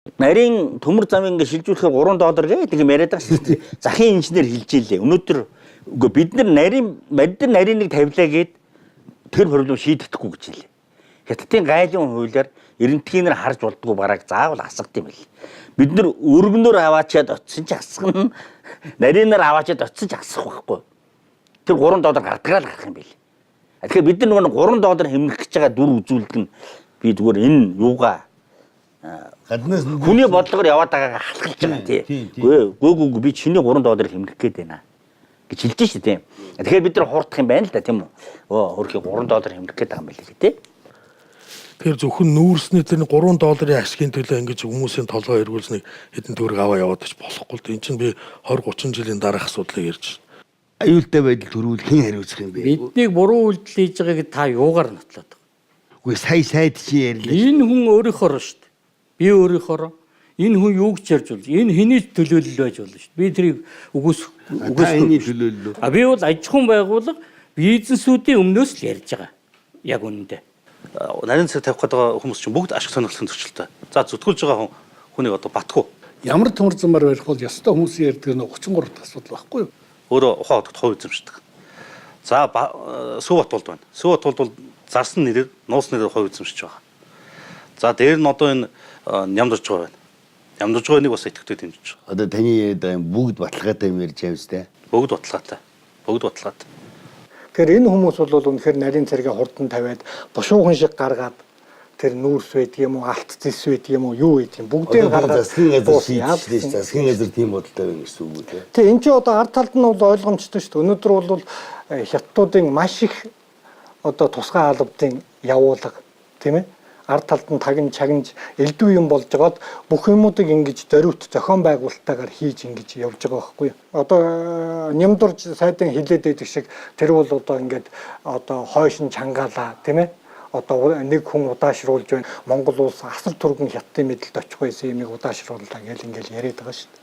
Нарийн төмөр замыг ингээ шилжүүлэхээр 3 доллар гэдэг юм яриад байгаа шүү дээ. Захын инженер хэлж ийлээ. Өнөөдөр үгүй бид нар нарийн модер нарийныг тавилаа гээд тэр проблем шийдэхгүй гэж хэлээ. Хятадын гайлын хуулиар эрентгийнээр харж болдгоо бараг заавал асгад юм бэл. Бид нар өргөнөөр аваачаад очисон ч асгана. Нарийнаар аваачаад очисон ч асах байхгүй. Тэр 3 доллар гардгараа л гарах юм бэл. Тэгэхээр бид нар нөгөө 3 доллар хэмнэх гэж байгаа дүр үзүүлэлт нь би зүгээр энэ юугаа Гаднаас нь хүний бодлогоор яваад байгаагаа халахлж байгаа тий. тий, Үгүй үгүй үгүй би чиний 3 доллар хэмнэх гээд байна гэж хэлж шээ тийм. Тэгэхээр бид нар хурдах юм байна л да тийм үү? Өө хөрхи 3 доллар хэмнэх гээд байгаа юм байна лээ тий. Тэгэхээр зөвхөн нүүрсний тэр 3 долларын ашигын төлөө ингэж хүмүүсийн толгой эргүүлснийг хэдэн төгрөг аваа яваад ч болохгүй л дээ. Энд чинь би 20 30 жилийн дараах асуудлыг ярьж байна. Аюултай байдал төрүүл хэн хариуцах юм бэ? Биднийг буруу үйлдэл хийж байгааг та юугаар нотлоод байгаа? Үгүй сая сайд чи ярьлаа. Энэ хүн өөрийнхөө шүү дээ. Би өөрийнхөө энэ хүн юу гэж ярьж болж энэ хэний ч төлөөлөл байж болно шүү дээ. Би тэрийг үгүйс Та энэний төлөөлөл үү? А би бол аж ахуйн байгууллага бизнесүүдийн өмнөөс л ярьж байгаа. Яг үнэндээ. Нарийн цэг тавих гэдэг хүмүүс чинь бүгд ашиг сонирхлын зөрчилтэй. За зүтгүүлж байгаа хүн хүнийг одоо батгүй. Ямар төмөр замаар барих бол ёстой хүмүүсийн ярьдаг нь 33 дахь асуудал байхгүй юу? Өөрөө ухаан одогт хувь эзэмшдэг. За Сүү Батулд байна. Сүү Батулд бол зарсан нэрээр нууц нэрээр хувь эзэмшиж байгаа. За дээр нь одоо энэ нямдарж байгаа байна. Нямдарж байгаа нэг бас идэвхтэй дэмжиж байгаа. Одоо таны яриад байгаа юм бүгд баталгаатай юм ярьж байгаа юм сте. Бүгд баталгаатай. Бүгд баталгаатай. Тэгэхээр энэ хүмүүс бол үнэхээр нарийн цэргээ хурдан тавиад бушуухан шиг гаргаад тэр нүүрс байдаг юм уу, алт зэс байдаг юм уу, юу байдаг юм бүгдийг Одоо гаргаад засгийн газар буус яа шийдчихлээ ш. Засгийн газар тийм бодолтой байна гэсэн үг үү те? Тэг энэ чинь одоо ард талд нь бол ойлгомжтой шүү дээ. Өнөөдөр бол хятадуудын маш их одоо тусгай албадын явуулга тийм ээ. Ард талд нь тагн чагнаж элдв юм болж байгаад бүх юмудыг ингэж зориут зохион байгуулалттайгаар хийж ингэж явж байгаа байхгүй юу. Одоо нямдурж сайдан хилээд байдаг шиг тэр бол одоо ингээд одоо хойш нь чангаалаа тийм ээ. Одоо нэг хүн удаашруулж байна. Монгол улс асар түргэн хятадын мэдлэлд очих байсан юмыг удаашрууллаа гэл ингээл яриад байгаа шүү дээ.